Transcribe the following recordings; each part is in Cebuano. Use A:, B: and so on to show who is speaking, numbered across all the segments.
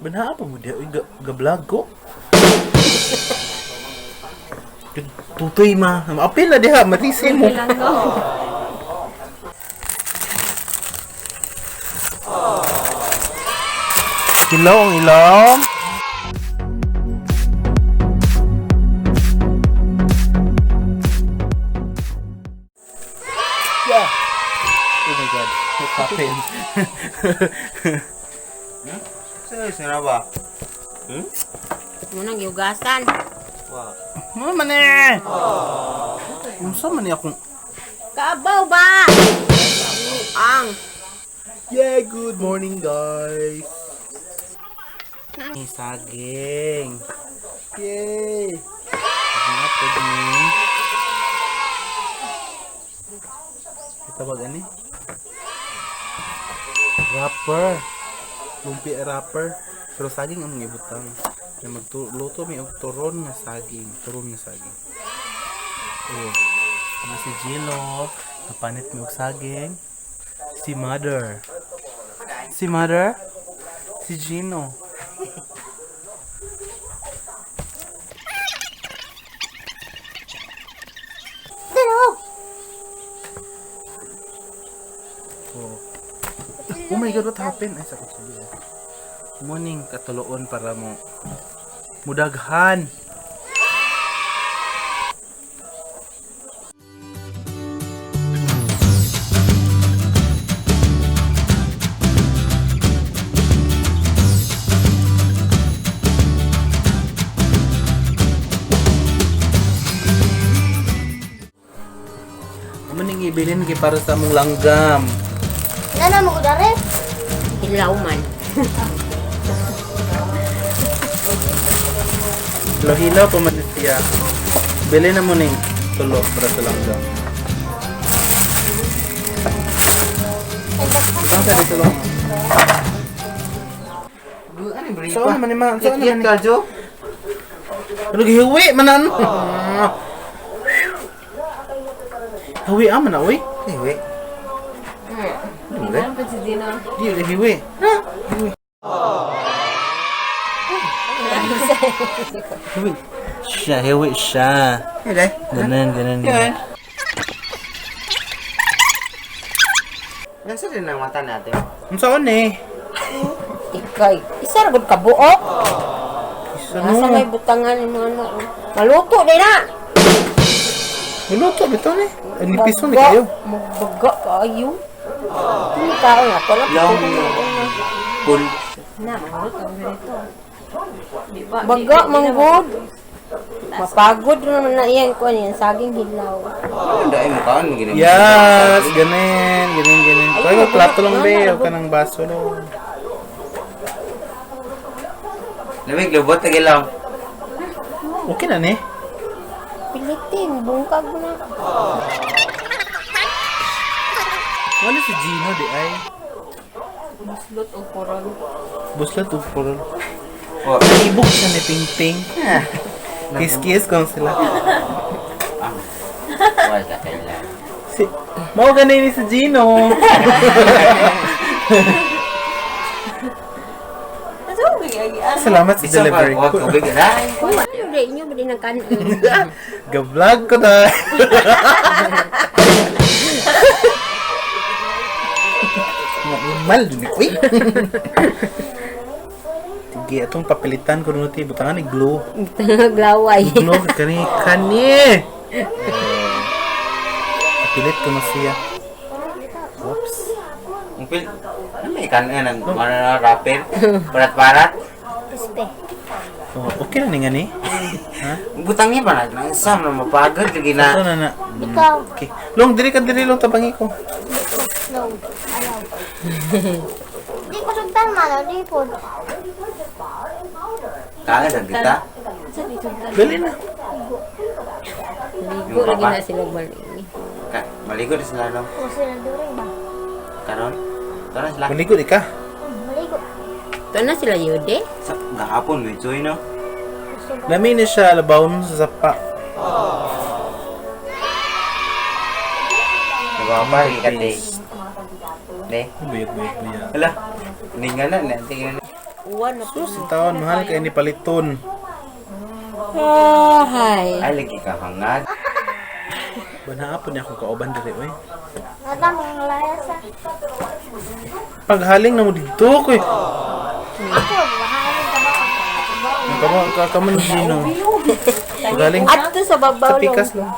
A: Banhaa pa mo diha, uy, ga-vlog ko. Tutoy ma, maapil na diha, matisi mo. Kilaw ang ilong. Yeah. Oh my God, what happened?
B: Serius na ba?
C: Munang giugasan.
B: Wa.
A: Ano man eh? Unsa man ni akong.
C: Kaabaw ba? Ang.
A: Yeah, good morning, guys. May saging. Yay! Napod ni. Ito ba gani? Wrapper. Lumpia wrapper. Pero saging ang mga ibutang. Kaya magluto may og turon nga saging. Turon nga saging. Oh. Mga si Gilo. Napanit may og saging. Si Mother. Si Mother? Si Gino. Oh. Oh my God, what happened? Ay, sakot siya. Morning, katuloon para mo. Mudaghan. Amo ning ibilin kay para sa among langgam.
D: Nana mo dare?
C: Hilaw man.
A: Hilaw pa man siya. Bili na mo ning tulo para sa langgam. Butang sa dito lang.
B: Ano yung
A: Saan naman ni ma? Saan naman ni?
B: ka, Jo?
A: Ano gihiwi manan? Hiwi ah man uy.
B: Eh, we.
C: Ano pa si Dino?
A: Di hiwi. Hiwi. Hiwi. Siya, hiwi siya.
B: Eh, dai.
A: Ganun, ganun. Ganun.
B: Nasa din ang mata natin.
A: Ang saan eh?
C: Ikay. Isa ra gud ka buok.
A: Isa
C: Nasa
A: no.
C: may butangan ni mga ano. Maluto din na.
A: Maluto, bitaw ni. Ni piso ni kayo.
C: Magbaga kaayo. Ano tao nga ko lang.
B: Long. Cool.
C: Na, maluto ganito. Baga manggod. Mapagod naman na iyan ko yan saging hilaw.
B: Ano dai mo kaon gini?
A: Yes, ganun, ganun, ganun. Kaya plato lang be, huwag ka ng baso lang.
B: Lamig lubot lagi lang.
A: Okay na ni.
C: Pilitin, bungkag na.
A: Wala si Gino di ay.
C: Buslot o koron.
A: Buslot o purol.
B: Oh.
A: Ibok siya ni Ping Ping. Kiss-kiss kung sila.
B: Wala kailan.
A: Si, mao ganun ni si Gino. Salamat sa
B: Isa pa
A: delivery
B: ko
A: ko.
B: tubig na.
C: Ano rin inyo ba din ang kanin?
A: Ga-vlog ko na. Mal dun eh. Uy. Sige, atong papilitan ko nuti butangan ni glue.
C: Glaway.
A: Glue kani kani. Papilit ko na siya. Oops.
B: Ang pil ano may kan ang ano na rapper? Parat-parat.
D: Pispe.
A: Oh, okay na ni nga ni. Ha?
B: Butang niya pa na. Sam na mapagod lagi na.
A: Ito na na.
D: Ikaw.
A: Okay. Long diri ka diri long tabangi ko.
D: No. Ayaw. Di ko sugtan man, di po.
B: Kaya sa kita.
A: Dali na.
C: Ligo lagi na sila balik.
B: Ka maligo na sila no.
D: O sila during ba?
B: Karon. Karon sila.
A: Maligo di ka.
D: Maligo.
C: Ito na sila yude.
B: Sa gahapon may joy no.
D: Gusto ba?
A: Lami ni siya labawon sa sapa.
B: Nagwapa lagi ka day. De.
A: Buyag buyag buyag.
B: Hala. Ninga na na tingnan.
C: Uwan na po.
A: Si taon, mahal kay ni paliton.
C: Ah, hay.
B: Ay, lagi ka hangad.
A: Banaa po niya akong kauban diri oy.
D: Nata mong layas ah.
A: Paghaling na mo dito koy.
D: Ako, baharin ka ba?
A: Kamo ka kamo ni Gino. Paghaling
C: Adto sa babaw
A: sa pikas lang.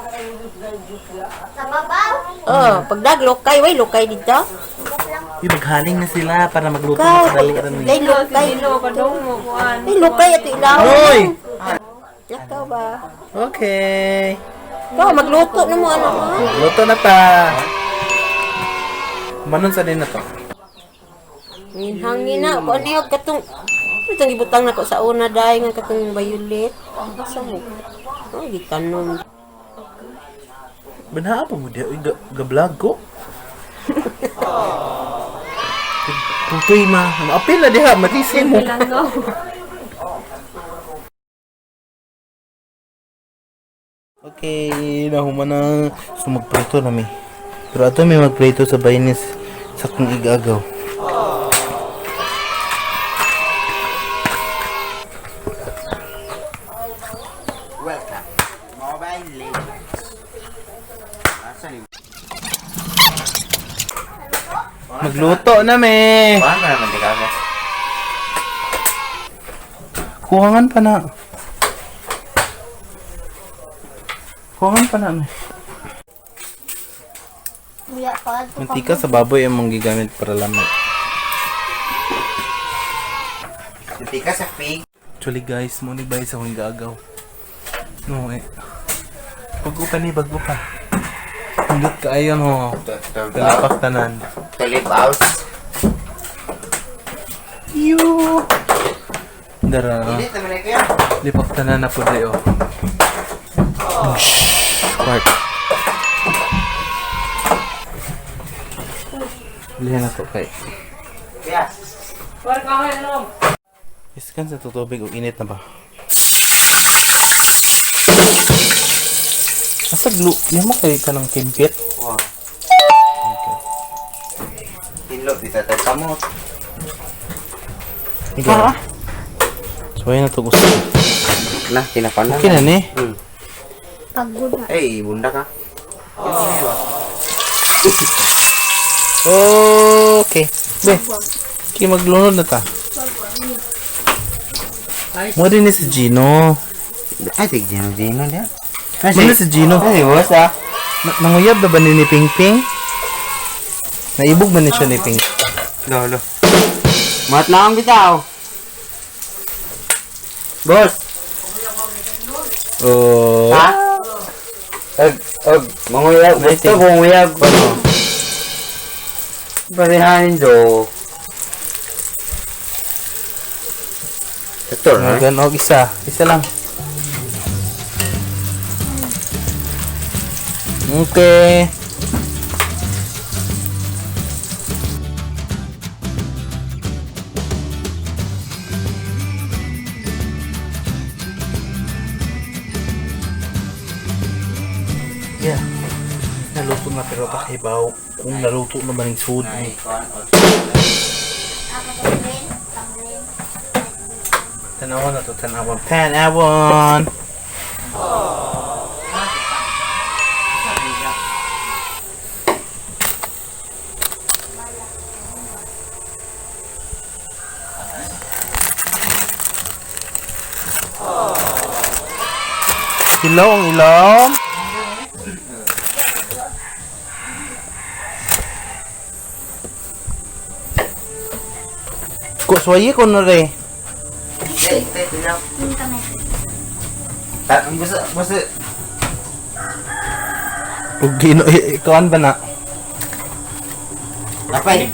D: Sa babaw?
C: Oh, pagdag lokay, way lokay dito.
A: Uy, maghaling na sila para magluto
C: Ikaw,
A: na kadali ra ni.
C: lay lokay. Ay, lokay ato ilaw.
A: Hoy!
C: Lakaw ba?
A: Okay.
C: Ikaw, magluto na mo ano ha?
A: Luto na ta. Manon sa din na to.
C: Hangin na, kung ano yung katong itong gibutang na ko sa una dahil nga katong violet. Sa mo? Ay, gitanom.
A: Banaa pa mo diha uy ga-vlog ko. Tutoy ma, maapil na diha, matisi mo. Okay, nahuman na. So magprito na mi. Pero ato may magprito sa baynis sa kong igagaw.
B: Welcome. Mobile Legends. Asa ni?
A: Magluto na mi.
B: Kuhan pa naman di ka mo.
A: Kuhangan pa na. Kuhangan pa na mi.
D: Buya pa.
A: Mantika sa baboy ang mong gigamit para lamig.
B: Hindi ka sa pig.
A: Actually guys, mo ni bay sa akong gagaw. No eh. Bago pa ni, bago pa. Hindot kaayo no. Talapak tanan.
B: To live out.
A: Yo. Dara.
B: Hindi, naman na kaya.
A: Lipak tanan na po dayo. Part. Bilhin na to kay.
B: Kaya.
A: Iskan sa tutubig o init na ba? Asa glue? Yan mo kay ka ng kimpit?
B: Wow.
A: Okay.
B: Hinlo, dito tayo kamot.
A: Ikaw. So ayun na to gusto.
B: Na, kinapan na.
A: Okay na ni.
D: Pagod na.
B: Ay, bunda ka.
A: Okay. Be. Okay, maglunod na ta. Mo din ni si Gino.
B: Ay, tig Gino, Gino niya.
A: Mo ni si Gino.
B: Ay, boss ah.
A: Nanguyab na ba ni Ping Ping? Naibog ba ni siya ni Ping?
B: Lolo. Mat na ang bitaw. Boss.
A: Oh.
B: Ha? Og, og, manguyab. Gusto
A: Nice.
B: kong uyab. Ano? Parihanin do. Doktor, ha?
A: Ngagan og isa. Isa lang. Okay. Yeah. Naluto na pero pakibaw kung naluto naman yung sud ni. Tanawan na to, tanawan. Tanawan! Hilaw ang ilong. Ko suwaye ko na re.
B: Basta, basta,
A: Ug gino ikawan ba na?
B: apay.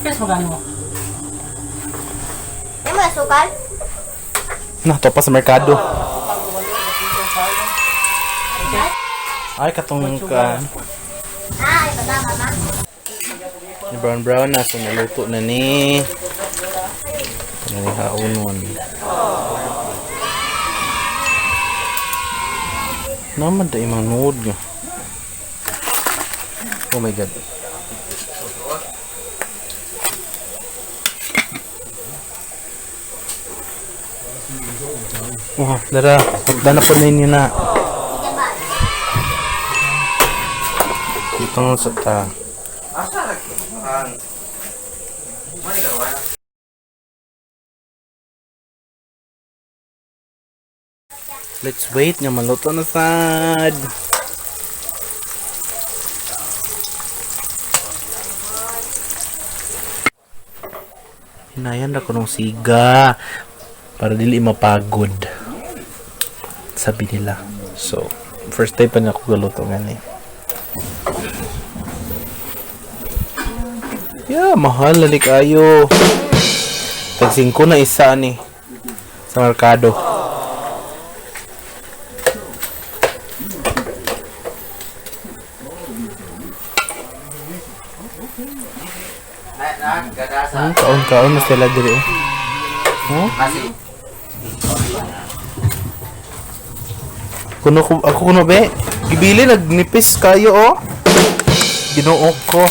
D: Yan mo sukal?
A: Na to pa sa merkado. Ay katong ka.
D: Ah, iba na, mama.
A: Ni brown brown na so naluto na ni. Ito na ni haunon. Naman da imang nuod nga. Oh my god. Oh, dara. Hagdan na po ninyo na. Ito nga sa ta. Let's wait nga maluto na sad. Hinayan ra ko nung siga para dili mapagod. Sabi nila. So, first time pa na ako galuto ngani. Yeah, mahal na ni kayo. Tag 5 na isa ni sa merkado. Kaon-kaon na sila diri. Oh. Huh? Kuno ko ako kuno be. Gibili nagnipis kayo oh. Ginoo ko.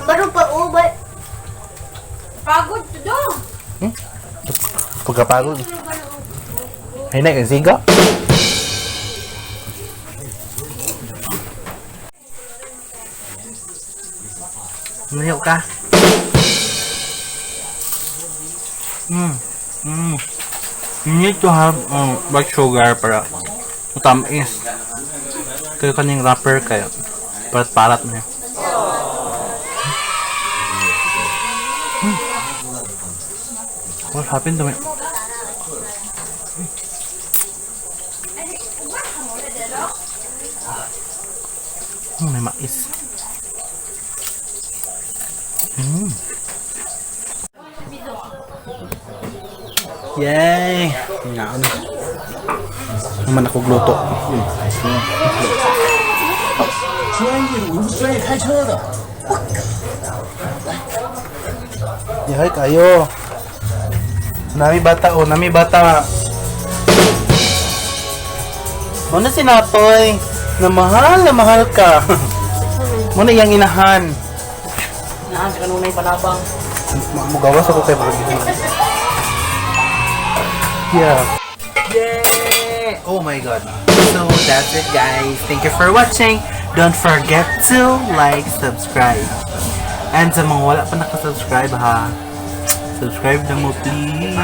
D: Baru pa ubay.
C: Pagod to do.
A: Pagkapagod. Ay na kang siga. Mayo ka. You need to have white sugar para matamis. Kayo kaning wrapper kayo. Parat-parat na yun. What happened to me? May mais. Yay! Nga ano. Naman ako gluto. Yahay kayo. Nami bata oh, nami bata. Muna si Natoy. Na mahal ka. Muna iyang inahan.
E: Inahan sa kanunay panabang.
A: Mugawas ako kay Brody. Yeah. Yay! Oh my God. So that's it, guys. Thank you for watching. Don't forget to like, subscribe. And sa mga wala pa nakasubscribe ha, subscribe na mo please.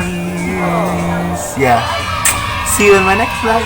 A: Yeah. See you in my next vlog.